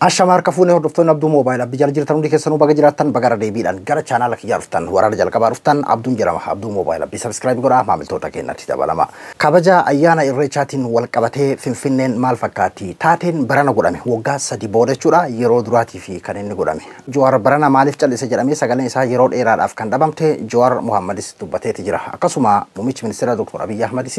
Ashamaa harka fuunee hordoftoonni Abduu Moobaayil Abdii jala jirtan hundi keessanuu baga jiraattan baga irra deebiidhaan gara chaanaala kiyyaa dhuftan waraana jalqabaa dhuftan Abduun jedhama. Abduu Moobaayil Abdii subscribe godhaa maamiltoota keenyatti dabalama. Kabaja ayyaana Irreechaatiin wal qabatee Finfinneen maal fakkaatti? Taateen barana godhame waggaa 3 booda jechuudha yeroo duraatii fi kan inni godhame. Jawaar barana maaliif callise jedhamee sagaleen isaa yeroo dheeraadhaaf kan dhabamte Jawaar Mohammadis dubbateeti jira. Akkasuma muummichi ministeera Dr. Abiyyi Ahmadis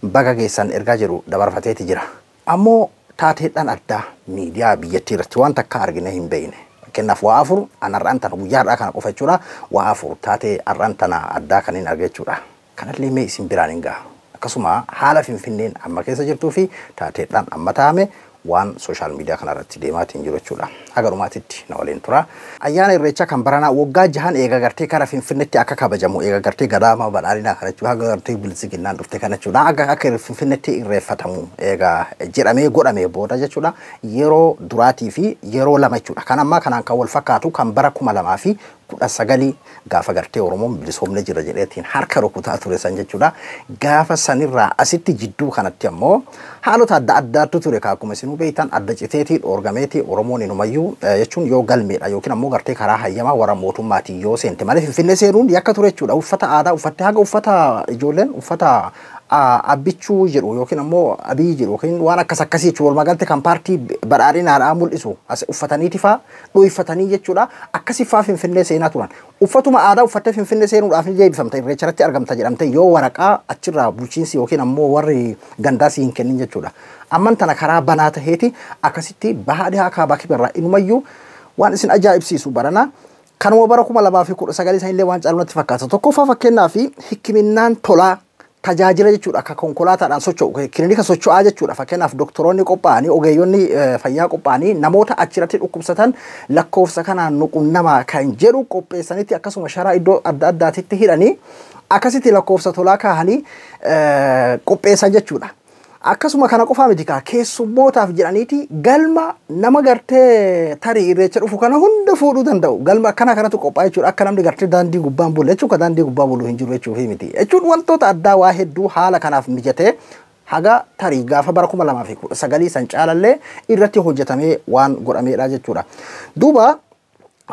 baga geessan ergaa jedhu dabarfateeti jira. Ammoo taateedhaan addaa miidiyaa biyyattii irratti waan takka argine hin beekne. Fakkeenyaaf waa 4 an har'aan tana guyyaa har'aa kana qofa jechuudha. Waa 4 taatee har'aan tana addaa kan hin arge jechuudha. Kanallee mee isin biraan hin gaha. Akkasuma haala Finfinneen amma keessa jirtuu fi taateedhaan amma taa'ame waan social media kana irratti deemaatiin jiru jechuudha. Haga dhumaatitti na waliin tura. Ayyaana Irreechaa kan baranaa waggaa 6 eega gartee kara Finfinneetti akka kabajamu eega gartee gadaama badhaadhinaa kana jechuudha. Haga gartee bilisiginnaan dhufte kana jechuudha. Akka Finfinneetti irreeffatamu eega jedhamee godhamee booda jechuudha. Yeroo duraatii fi yeroo 2 jechuudha. Kan ammaa kanaan kan wal fakkaatu kan bara 2019 gaafa gartee Oromoon bilisoomne jira jedheetiin harka rukutaa ture san jechuudha. Gaafa sanirraa asitti jidduu kanatti ammoo haalota adda addaatu ture akkuma isinuu beektan adda citeetii dhoorgameetii Oromoon inumayyuu jechuun yoo galmeedha yookiin ammoo gartee karaa hayyamaa warra mootummaatiin yoo seente malee Finfinnee seenuun yakka ture jechuudha. Uffata aadaa uffattee haga uffata ijoolleen uffata Abbichuu jedhu yookiin ammoo Abiy jedhu yookiin waan akkas akkasii jechuudha. Walumaa galatti kan paartii badhaadhinaadhaa mul'isu as uffataniiti faa dho'ifatanii jechuudha. Akkasii faa Finfinnee seenaa turan. Uffatuma aadaa uffattee Finfinnee seenuudhaaf ni deebifamta Irreecharratti argamta jedhamte yoo waraqaa achirraa bulchiinsi yookiin ammoo warri gandaa si hin kennin jechuudha. Amman tana karaa banaa taheeti akkasitti bahaa dhihaa kaabaa kibirraa inumayyuu waan isin ajaa'ibsiisu barana. Kanuma bara 2019 sanillee waan caalu natti fakkaata. Tokkoffaa fakkeenyaa fi hikiminnaan tolaa tajaajila jechuudha akka konkolaataadhaan socho'u kilinika socho'aa jechuudha. Fakkeenyaaf doktoroonni qophaa'anii ogeeyyonni fayyaa qophaa'anii namoota achirratti dhukkubsatan lakkoofsa kanaan nuqunnamaa kan jedhu qopheessanitti akkasuma sharaa iddoo adda addaatitti hidhanii akkasitti lakkoofsa tolaa kaahanii qopheessan jechuudha. Akkasuma kana qofaa miti kaa keessummootaaf jedhaniiti galma nama gartee tarii Irreecha dhufu kana hunda fuudhuu danda'u. Galma akkana kanatu qophaa'e jechuudha. Akka namni gartee daandii gubbaan bulle jechuudha. Daandii gubbaa bulu hin jiru jechuufi miti. Jechuun wantoota addaa waa hedduu haala kanaaf mijatee haga tarii gaafa bara 2019 san caalallee irratti hojjetamee waan godhameedha jechuudha. Duuba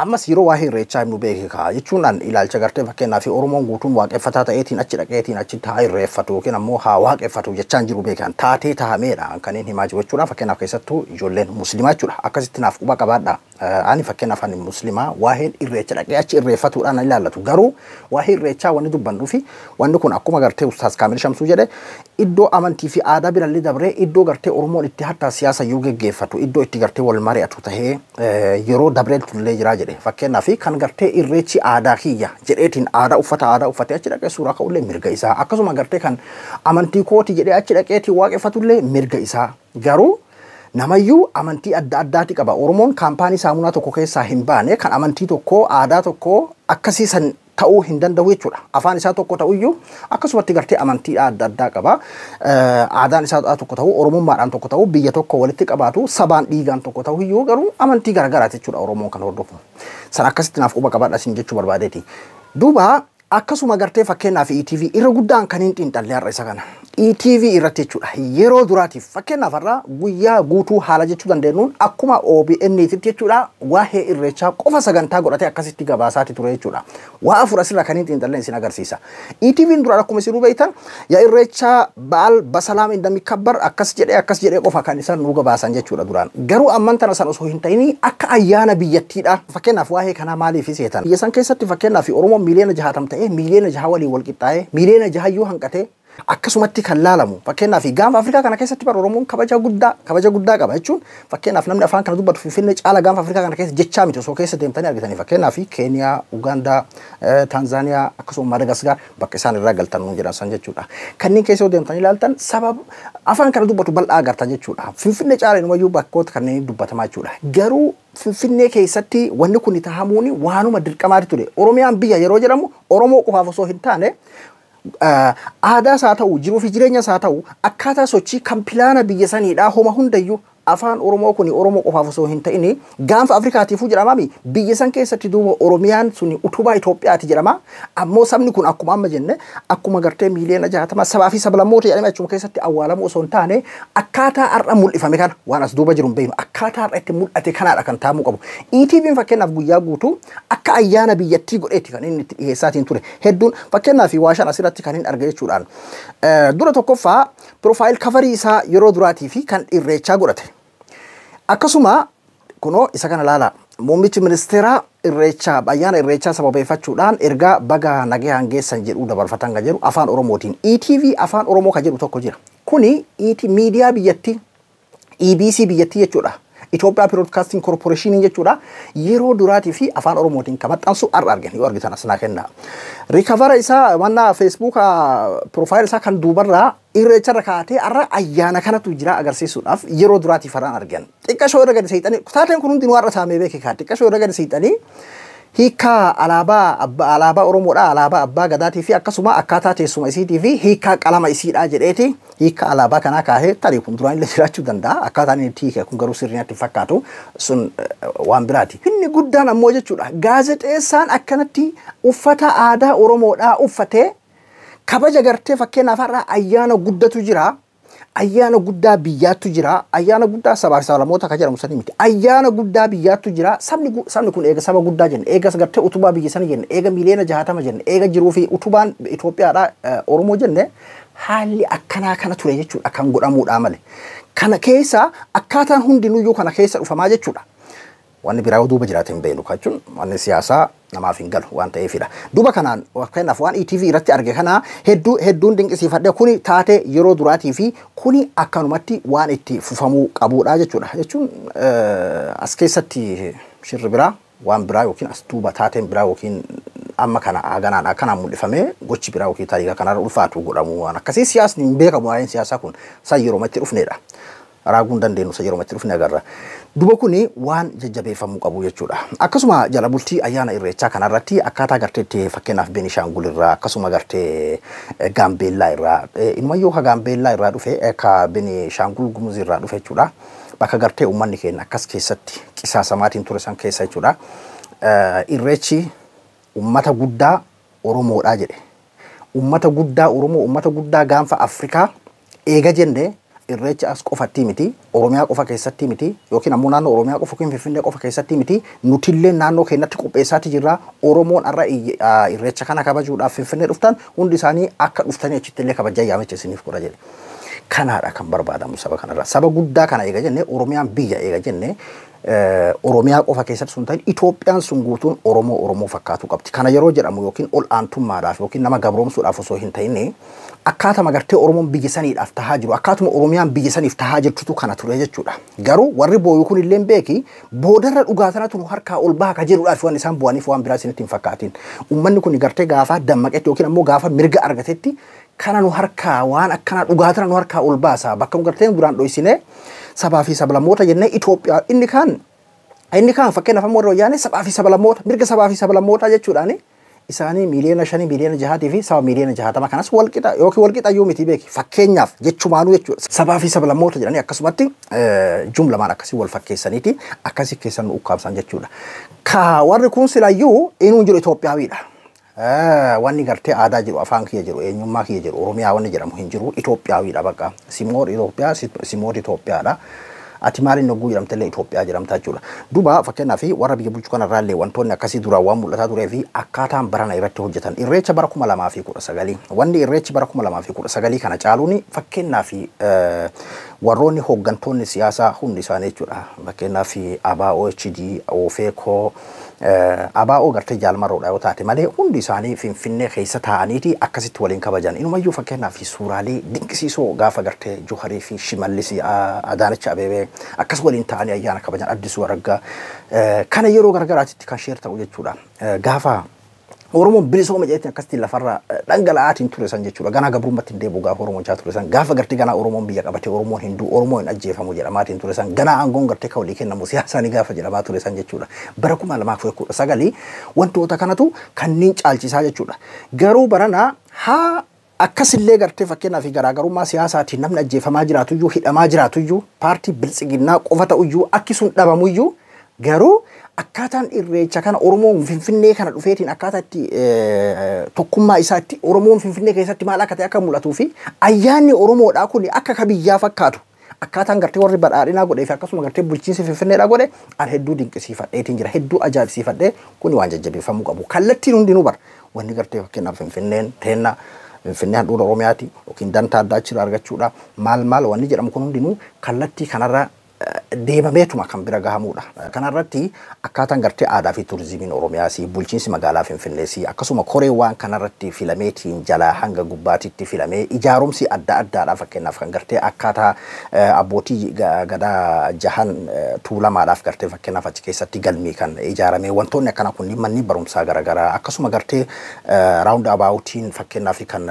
ammas yeroo waa'ee Irreechaa himnu beekaa jechuun an ilaalcha gartee fakkeenyaaf Oromoon guutuun waaqeffataa ta'eetiin achi dhaqeetiin achitti haa irreeffatu yookiin ammoo haa waaqeffatu jechaan jiru beekan taatee tahameedha kan inni himaa jiru jechuudha. Fakkeenyaaf keessattuu ijoolleen musliimaa jechuudha. Akkasitti naaf quba qabaadha. Ani fakkeenyaaf ani musliimaa waa'een Irreecha dhaqee achi irreeffatuudhaan an ilaallatu. Garuu waa'ee Irreechaa wanni dubbannuu fi wanni kun akkuma gartee Ustaaz Kaamil Shamsuu jedhe iddoo amantii fi aadaa birallee dabree iddoo gartee Oromoon itti hattaa siyaasa iyyuu geggeeffatu iddoo itti gartee wal mari'atu tahee yeroo dabree tullee jiraa jedhe. Fakkeenyaaf kan gartee Irreechi aadaa kiyya jedheetiin aadaa uffata aadaa uffatee achi dhaqee suuraa ka'ullee mirga isaa. Akkasuma gartee kan amantii kooti jedhee achi dhaqeetiin waaqeffatullee mirga isaa. Garuu namayyuu amantii adda addaati qaba. Oromoon kaampaanii saamunaa tokko keessaa hin baane kan amantii tokko aadaa tokko akkasii san ta'uu hin danda'u jechuudha. Afaan isaa tokko ta'uyyuu akkasumatti gartee amantii adda addaa qaba. Aadaan isaa tokko ta'uu, Oromummaadhaan tokko ta'uu, biyya tokko walitti qabaatu, sabaan dhiigaan tokko ta'uyyuu garuu amantii garaagaraati jechuudha Oromoon kan hordofu. San akkasitti naaf quba qabaadha isin jechuu barbaadeeti. Duuba akkasuma gartee fakkeenyaaf ETV irra guddaan kan hin xiinxalle har'a isa kana. ETV irratti jechuudha yeroo duraatiif fakkeenyaaf har'a guyyaa guutuu haala jechuu dandeenyuun akkuma OBN titti jechuudha waa'ee Irreechaa qofa sagantaa godhatee akkasitti gabaasaati ture jechuudha. Waa 4 asirraa kan hin xiinxalle isin agarsiisa. ETVn duraan akkuma isin beektan yaa Irreechaa ba'aal basalaam indamikabbar akkas jedhee qofa kan isaan nu gabaasan jechuudha duraan. Garuu amman tana san osoo hin ta'in akka ayyaana biyyattiidha. Fakkeenyaaf waa'ee kanaa maaliif seetan? Biyya san keessatti fakkeenyaaf Oromoon miiliyoona 60 ta'ee miiliyoona 6 waliin wal qixxaa'ee miiliyoona 6 iyyuu hanqatee akkasumatti kan laalamu fakkeenyaaf gaanfa Afrikaa kana keessatti bara Oromoon kabaja guddaa qaba jechuun fakkeenyaaf namni afaan kana dubbatu Finfinnee caala gaanfa Afrikaa kana keessa jechaa miti osoo keessa deemtanii argitanii fakkeenyaaf Keeniyaa, Ugaandaa, Taanzaaniyaa akkasuma Madagaskar bakka isaan irraa galtan nuun jedhan san jechuudha. Kanneen keessa yoo deemtanii ilaaltan sababa afaan kana dubbatu bal'aa agartan jechuudha. Finfinnee caala inumayyuu bakkoota kanneen dubbatamaa jechuudha. Garuu Finfinnee keessatti wanni kun tahamuun waanuma dirqamaati ture. Oromiyaan biyya yeroo jedhamu Oromoo qofaaf osoo hin taane aadaa isaa ta'u jiruu fi jireenya isaa ta'u akkaataa sochii kan pilaana biyya saniidhaa homa hundayyuu Afaan Oromoo kun Oromoo qofaaf osoo hin ta'in gaanfa Afrikaatiifuu jedhamami. Biyya san keessatti duuba Oromiyaan sun utubaa Itoophiyaati jedhama. Ammoo sabni kun akkuma amma jenne akkuma gartee 60 miiliyoona sabaa fi sablammoota jedhame achuma keessatti awwaalamu osoo hin taane, akkaataa har'a mul'ifame kana waan as duuba jiru hin beeknu, akkaataa har'a itti mul'ate kanaadha kan taa'amuu qabu. ETV'n fakkeenyaaf guyyaa guutuu akka ayyaana biyyattii godheeti kan inni itti dhiyeessaatiin ture. Hedduun fakkeenyaaf waashaan asirratti kan hin arge jechuudhaan. Dura tokkoffaa profile coverii isaa yeroo duraatii fi kan Irreechaa godhate. Akkasuma kunoo isa kana ilaala. Muummichi ministeeraa Irreechaa, ayyaana Irreechaa sababeeffachuudhaan ergaa baga nagayaan geessan jedhu dabarfatan kan jedhu afaan Oromootiin. ETV Afaan Oromoo kan jedhu tokko jira. Kuni ET miidiyaa biyyattii, EBC biyyattii jechuudha. Itoophiyaa Broadcasting Corporation jechuudha. Yeroo duraatii fi afaan Oromootiin kan maxxansu har'a argina. Yoo argitan as naa kenna. Rikavara isaa manna Facebook profile isaa kan duubarraa Irreecharra kaatee har'a ayyaana kanatu jira agarsiisuudhaaf yeroo duraatiif har'aan argan. Xiqqashoo irra gadi seexanii taateen kun hundinuu har'a saamee beeke kaa, xiqqashoo irra gadi seexanii hiikaa alaabaa abbaa, alaabaa Oromoodha, alaabaa abbaa gadaatii fi akkasuma akkaataa teessuma isiitii fi hiikaa qalama isiidha jedheeti hiikaa alaabaa kanaa kaahee. Tarii kun duraan illee jiraachuu danda'a, akkaataan inni itti hiike kun garuu sirrii natti fakkaatu, sun waan biraati. Inni guddaan ammoo jechuudha, gaazexeessaan akkanatti uffata aadaa Oromoodhaa uffatee kabaja gartee, fakkeenyaaf har'a ayyaana guddatu jira. Ayyaana guddaa biyyaattu jira. Ayyaana guddaa sabaa fi sablammoota kan jedhamu sanii miti. Ayyaana guddaa biyyaattu jira. Sabni kun eega saba guddaa jenne, eega gartee utubaa biyya sanii jenne, eega 60 miiliyoona jenne, eega jiruu fi utubaan Itoophiyaadha Oromoo jenne, haalli akkanaa kana ture jechuudha kan godhamuudha malee. Kana keessa akkaataan hundinuyyuu kana keessa dhufamaa jechuudha. Wanni biraa yoo duuba jiraate hin beeknu jechuun wanni siyaasaa namaaf hin galu waan ta'eefidha. Duuba kanaan fakkeenyaaf waan ETV irratti arge kana hedduu hedduun dinqisiifadhe. Kuni taatee yeroo duraatii fi kuni akkanumatti waan itti fufamuu qabudha jechuudha. Jechuun as keessatti shirri biraa, waan biraa yookiin as duuba taateen biraa yookiin amma kana haganaan akkanaan mul'ifamee gochi biraa yookiin taariika kanarra ulfaatu godhamu waan akkasii siyaasni hin beekamu. Waa'een siyaasaa kun san yeroo itti dhufnedha. Raaguu hin dandeenyu, isa yeroo itti dhufne agarra. Duba kuni waan jajjabeeffamuu qabu jechuudha. Akkasuma jala bultii ayyaana Irreechaa kanarratti akkaataa garteetti fakkeenyaaf Beenishaangul irraa, akkasuma gartee Gaambeellaa irraa, inumayyuu ka Gaambeellaa irraa dhufe, ka Beenishaangul Gumuz irraa dhufe jechuudha. Bakka gartee uummanni keenya akkas keessatti qisaasamaatiin ture san keessa jechuudha. Irreechi uummata guddaa Oromoodhaa jedhe. Uummata guddaa Oromoo, uummata guddaa gaanfa Afrikaa eega jenne, Irreecha as qofatti miti, Oromiyaa qofa keessatti miti, yookiin ammoo naannoo Oromiyaa qofa yookiin Finfinnee qofa keessatti miti, nutillee naannoo keenyatti qopheessaati jirra. Oromoon har'a Irreecha kana kabajuudhaaf Finfinnee dhuftan hundi isaanii akka dhuftanii achitti illee kabajaa yaamicha isiniif godha jedhe. Kanaadha kan barbaadamu saba kanarraa. Saba guddaa kana eega jenne, Oromiyaan biyya eega jenne, Oromiyaa qofa keessatti sun ta'in Itoophiyaan sun guutuun Oromoo Oromoo fakkaatu qabdi. Kana yeroo jedhamu yookiin ol aantummaadhaaf yookiin nama gabroomsuudhaaf osoo hin ta'in, akkaatuma gartee Oromoon biyya saniidhaaf tahaa jiru, akkaatuma Oromiyaan biyya saniif tahaa jirtutu kana ture jechuudha. Garuu warri booyu kun illee beeki boodarra dhugaa sanatu nu harkaa ol baha ka jedhuudhaaf waan isaan bu'aniif waan biraa isinitti hin fakkaatin. Uummanni kun gartee gaafa dammaqetti yookiin ammoo gaafa mirga argatetti kana nu harkaa waan akkana dhugaa tana nu harkaa ol baasa, bakka nu gartee duraan dhoysine sabaa fi sablammoota jennee Itoophiyaa inni kaan fakkeenyaaf ammoo warra sabaa fi sablammoota, mirga sabaa fi sablammoota jechuudhaani isaanii 5 miiliyoona 6 miiliyoonii fi saba 60 miiliyoona kanas walqixa yookiin walqixa iyyuu miti beeki, fakkeenyaaf jechumaanuu jechuudha. Sabaa fi sablammoota jedhanii akkasumatti jumlamaan akkasii wal fakkeessaniiti akkasii keessan nu ukkaamsan jechuudha. Ka warri kun silayyuu inuu jiru Itoophiyaawiidha. Wanni gartee aadaa jiru, afaan kiyya jiru, eenyummaa kiyya jiru, Oromiyaa wanni jedhamu hin jiru, Itoophiyaawiidha bakka. Simoor Itoophiyaa, Simoor Itoophiyaadha. Ati maaliin hogguu jedhamte illee Itoophiyaa jedhamta jechuudha. Duuba fakkeenyaaf warra biyya bulchu kanarraa illee wantoonni akkasii duraan waan mul'ataa turee fi akkaataan barana irratti hojjetan Irreecha bara 2019, wanni Irreechi bara 2019 kana caaluun fakkeenyaaf warroonni hooggantoonni siyaasaa hundi isaanii jechuudha. Fakkeenyaaf ABO, HD, OFECO, ABO gartee jaalmarroodha yoo taate malee hundi isaanii Finfinnee keessa taa'aniiti akkasitti waliin kabajan. Inumayyuu fakkeenyaaf suuraalee dinqisiisoo gaafa gartee Joharii fi Shimallis, Adaanach Abeebee akkas waliin ta'anii ayyaana kabajan, Addisuu Araggaa kana yeroo garagaraatitti kan share ta'u jechuudha. Gaafa Oromoon bilisooma jedhetti akkasitti lafarra dhangala'aatiin ture san jechuudha. Ganaa gabrummaatti hin deebi'u gaafa Oromoon ture san. Gaafa gartee ganaa Oromoon biyya qabate, Oromoon hin du'u, Oromoon hin ajjeefamu jedhamaatiin ture san. Ganaa aangoon gartee kan walii kennamu siyaasaanii gaafa jedhamaa ture san jechuudha. Bara 2019 wantoota kanatu kanneen caalchisaa jechuudha. Garuu baranaa haa Akkasillee gartee fakkeenyaaf garaagarummaa siyaasaatiin namni ajjeefamaa jiraatuyyuu hidhamaa jiraatuyyuu paartii biltsiginnaa qofa ta'uyyuu akki sun dhabamuyyuu garuu akkaataan irreecha kana Oromoon Finfinnee kana dhufeetiin akkaataa itti tokkummaa isaa itti Oromoon Finfinnee keessatti maal akka ta'e akka mul'atuu fi ayyaanni Oromoodhaa kun akka ka biyyaa fakkaatu akkaataan gartee warri badhaadhinaa godhee fi akkasuma gartee bulchiinsi Finfinneedhaa godhe an hedduu dinqisiifadheetiin jira hedduu ajaa'ibsiifadhee kun waan jajjabeeffamuu qabu kallattiin hundinuu bara wanni gartee fakkeenyaaf Finfinneen teenna Finfinnee handhuura Oromiyaati yookiin dantaa addaa achirraa argachuudha maal maal wanni jedhamu kun hundinuu kallattii kanarra deemameetuma kan bira gahamudha. Kanarratti akkaataan gartee aadaa fi turizimiin Oromiyaas bulchiinsi magaalaa Finfinnees akkasuma koree waan kanarratti filameetiin jalaa hanga gubbaatitti filamee ijaarumsi adda addaadha fakkeenyaaf kan gartee akkaataa abbootii gadaa jahan tuulamaadhaaf gartee fakkeenyaaf achi keessatti galmii kan ijaaramee wantoonni akkana kunniin manneen barumsaa garaagaraa akkasuma gartee raawundi abaawutiin fakkeenyaaf kan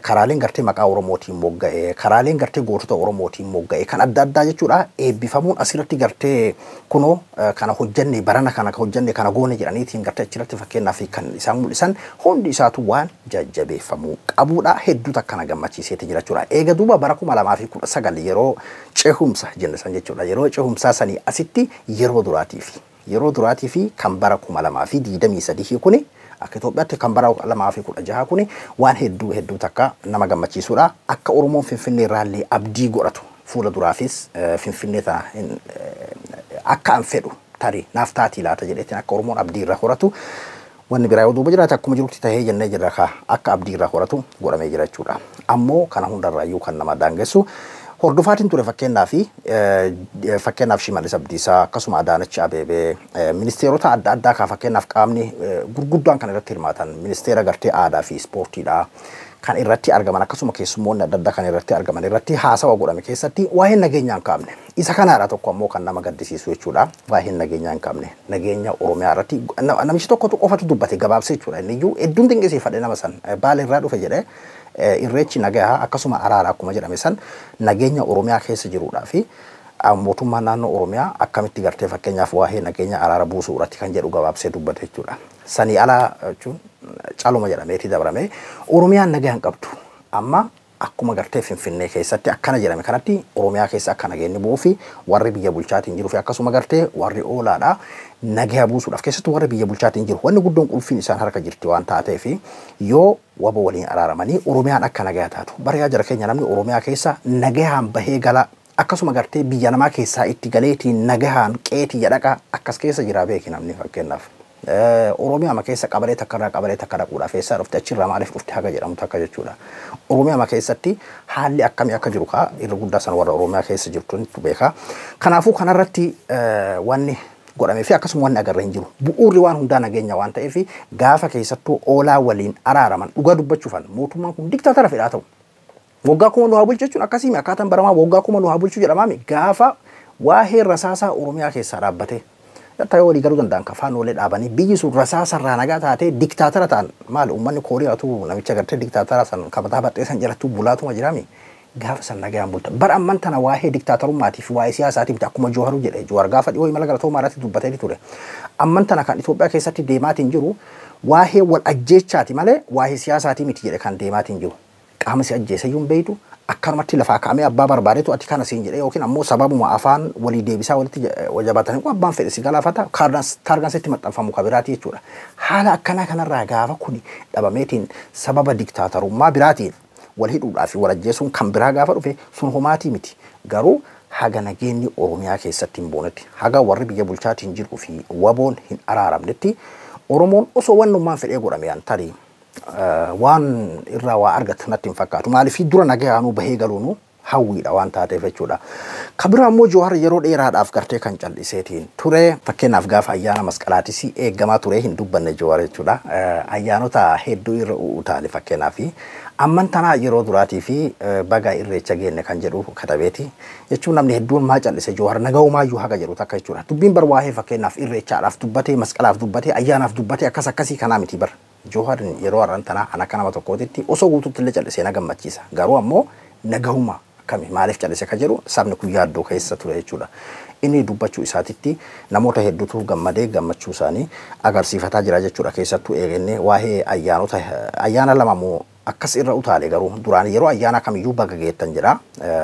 karaaleen gartee maqaa Oromootiin mogga'e karaaleen gartee gootota Oromootiin mogga'e kan adda addaa jechuudha eebbifamuun asirratti gartee kunoo kana hojjenne barana kana hojjenne kana goone jedhaniitiin gartee achirratti fakkeenyaaf kan isaan mul'isan hundi isaatu waan jajjabeeffamuu qabudha hedduu takka na gammachiiseeti jira jechuudha. Eega duuba bara 2019 yeroo cehumsa jenne san jechuudha yeroo cehumsaa sanii asitti yeroo duraatii fi kan bara 2023 kuni akka Itoophiyaatti kan bara 2016 kuni waan hedduu hedduu takka nama gammachiisudha. Akka Oromoon Finfinnee irraallee abdii godhatu fuula duraafis Finfinnee tana akka an fedhu tarii naaf taatii laata jedheetiin akka Oromoon abdii irraa horatu wanni biraa yoo duuba jiraate akkuma jirutti tahee jennee jirra kaa akka abdii irraa horatu godhamee jira jechuudha. Ammoo kana hundarraayyuu kan nama daangessu hordofaatiin ture fakkeenyaaf Shimallis Abdiisaa akkasuma Adaanach Abeebee ministeerota adda addaa kaa fakkeenyaaf qaamni gurguddaan kan irratti hirmaatan ministeera gartee aadaa fi ispoortiidha kan irratti argaman akkasuma keessummoonni adda addaa kan irratti argaman irratti haasawa godhame keessatti waa'ee nageenyaa hin qabne isa kanaadha tokko ammoo kan nama gaddisiisu jechuudha waa'ee nageenyaa hin qabne nageenya Oromiyaa irratti namichi tokkotu qofatu dubbate gabaabsee jechuudha inni iyyuu hedduun dinqisiifadhe nama san Baale irraa dhufe jedhee irreechi nagayaa akkasuma araara akkuma jedhame san nageenya Oromiyaa keessa jiruudhaa fi mootummaan naannoo Oromiyaa akkamitti gartee fakkeenyaaf waa'ee nageenya araara buusuu irratti kan jedhu gabaabsee dubbate jechuudha. Sanii alaa jechuun caluma jedhameeti dabarame Oromiyaan nagaa hin qabdu. Amma akkuma gartee Finfinnee keessatti akkana jedhame kanatti Oromiyaa keessa akka nageenyi bu'uu fi warri biyya bulchaatiin jiruu fi akkasuma gartee warri oolaadha nagaa buusuudhaaf keessattuu warri biyya bulchaatiin jiru wanni guddoon qulfiin isaan harka jirti waan taateef yoo waba waliin araaramanii Oromiyaan akka nagaa taatu bariyaa jara keenya namni Oromiyaa keessa nagaan bahee gala akkasuma gartee biyya namaa keessaa itti galeetiin nagahaan qeetii jedhaqa akkas keessa jira beeki namni fakkeenyaaf. Oromiyaa keessa qabalee takka irraa qabalee takka dhaquudhaaf eessaa dhufte achirraa maaliif dhufte haga jedhamu takka jechuudha. Oromiyaa keessatti haalli akkamii akka jiru kaa irra guddaa sana warra Oromiyaa keessa jirtu beeka. Kanaafuu kanarratti wanni godhamee fi akkasuma wanni agarra hin jiru. Bu'uurri waan hundaa nageenya waan ta'eef gaafa keessattuu oolaa waliin araaraman dhugaa dubbachuufan mootummaan kun diktaatara fedhaa ta'u. Waggaa kuma nu haa bulchu jechuun akkasii akkaataan baramaa waggaa kuma nu haa bulchu jedhamaami gaafa waa'ee rasaasaa Oromiyaa keessaa dhaabbate. Ta'ee walii galuu danda'an kafaan walii dhaabanii biyyi sun rasaasarraa nagaa taatee diktaatara ta'an maali uummanni Kooriyaatu namicha gartee diktaatara san kabataa baxxee san jalattuu bulaatuma jiraami gaafa san nagaan bulta. Bara amman tana waa'ee diktaatarummaatii fi waa'ee siyaasaatiif miti akkuma Jooharuu jedhe Joohar gaafa dhiyoo imala galatoomaa irratti dubbatee ture. Amman tana kan Itoophiyaa keessatti deemaatiin jiru waa'ee wal ajjeechaati malee waa'ee siyaasaatii miti jedhe kan deemaatiin jiru. Qaama si ajjeese iyyuu hin beektu akkanumatti lafaa kaa'amee abbaa barbaadetu ati kana siin jedhee yookiin ammoo sababuma afaan walii deebisaa walitti jabaatanii kun abbaan fedhe si galaafata taargaan sitti maxxanfamu ka biraati jechuudha. Haala akkanaa kanarraa gaafa kuni dhabameetiin sababa diktaatarummaa biraatiin wal hidhuudhaa fi wal ajjeesuun kan biraa gaafa dhufe sun homaatii miti. Garuu haga nageenyi Oromiyaa keessatti hin boonetti haga warri biyya bulchaatiin jiruu fi waboon hin araaramnetti Oromoon osoo wannummaan fedhee godhame an tarii waan irraa waa argatu natti hin fakkaatu. Maaliif dura nagayaanuu bahee galuunu hawwiidha waan taateef jechuudha. Kan biraa immoo Jowaar yeroo dheeraadhaaf gartee kan calliseetiin ture. Fakkeenyaaf gaafa ayyaana masqalaatis eeggamaa ture hin dubbanne Jowaar jechuudha. Ayyaanota hedduu irra utaale fakkeenyaaf. Amman tanaa yeroo duraatii fi baga irreecha geenne kan jedhu katabeeti. Jechuun namni hedduun maa callise Jowaar nagahumaayyuu haga jedhu takka jechuudha. Dubbiin bar waa'ee fakkeenyaaf irreechaadhaaf dubbatee masqalaaf dubbatee ayyaanaaf dubbatee akkas akkasii kanaa miti bar. Jowaar yeroo har'aan tanaa an akka nama tokkootitti osoo guutuutti illee callisee na gammachiisa. Garuu ammoo nagahuma Akkami maaliif calise ka jedhu sabni kun yaaddoo keessa ture jechuudha. Inni dubbachuu isaatitti namoota hedduutu gammadee gammachuu isaanii agarsiifataa jira jechuudha. Keessattuu eegenne waa'ee ayyaanota ayyaana lama moo akkas irra utaale garuu duraan yeroo ayyaana kamiyyuu baga geettan jedha.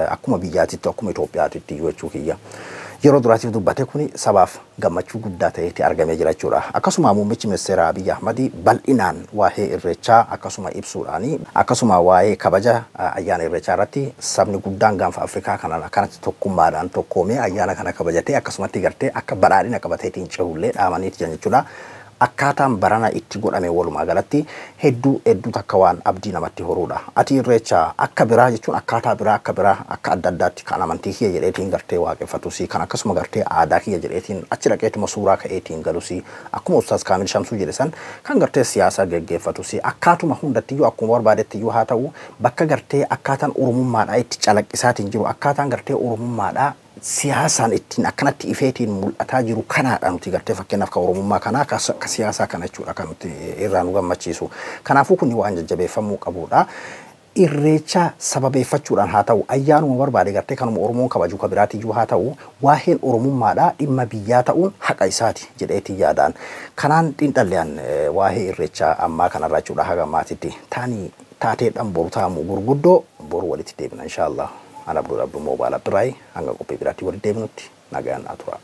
Akkuma biyyaatitti akkuma Itoophiyaatitti iyyuu jechuu kiyya. Yeroo duraatiif dubbate kuni sabaaf gammachuu guddaa ta'etti argamee jira jechuudha. Akkasuma muummichi ministeera Abiyyi Ahmad bal'inaan waa'ee irreechaa akkasuma ibsuudhaani akkasuma waa'ee kabaja ayyaana irreechaa irratti sabni guddaan gaanfa Afrikaa kana akkanatti tokkummaadhaan tokkoomee ayyaana kana kabajatee akkasumatti gartee akka badhaadhina qabateetiin cehullee dhaamaniiti jiran jechuudha. Akkaataan barana itti godhame walumaa galatti hedduu hedduu takka waan abdii namatti horuudha. Ati irreecha akka biraa jechuun akkaataa biraa akka biraa akka adda addaatti kan amantii kiyya jedheetiin gartee waaqeffatusii kan akkasuma gartee aadaa kiyya jedheetiin achi dhaqeetuma suuraa ka'eetiin galusii akkuma Ustaaz Kaamil Shamsuu jedhe san kan gartee siyaasa geggeeffatusii akkaatuma hundattiyyuu akkuma barbaadettiyyuu haa ta'u bakka gartee akkaataan Oromummaadhaa itti calaqqisaatiin jiru akkaataan gartee Oromummaadhaa siyaasaan ittiin akkanatti ifeetiin mul'ataa jiru kanaadha nuti gartee fakkeenyaaf ka Oromummaa kanaa ka siyaasaa kana jechuudha kan nuti irraa nu gammachiisu. Kanaafuu kun waan jajjabeeffamuu qabudha. Irreecha sababeeffachuudhaan haa ta'u ayyaanuma barbaade gartee kanuma Oromoon kabaju ka biraatiyyuu haa ta'u waa'een Oromummaadhaa dhimma biyyaa ta'uun haqa isaati jedheetiin yaadaan. Kanaan xiinxallean waa'ee irreechaa ammaa kanarraa jechuudha haga ammaatitti taanii taateedhaan boru taa'amu gurguddoo boru walitti deebina inshaallah. Ana Abdul Abdul Mobile Abdurai hanga qophii biraatti walitti deebinutti nagaan naa tura.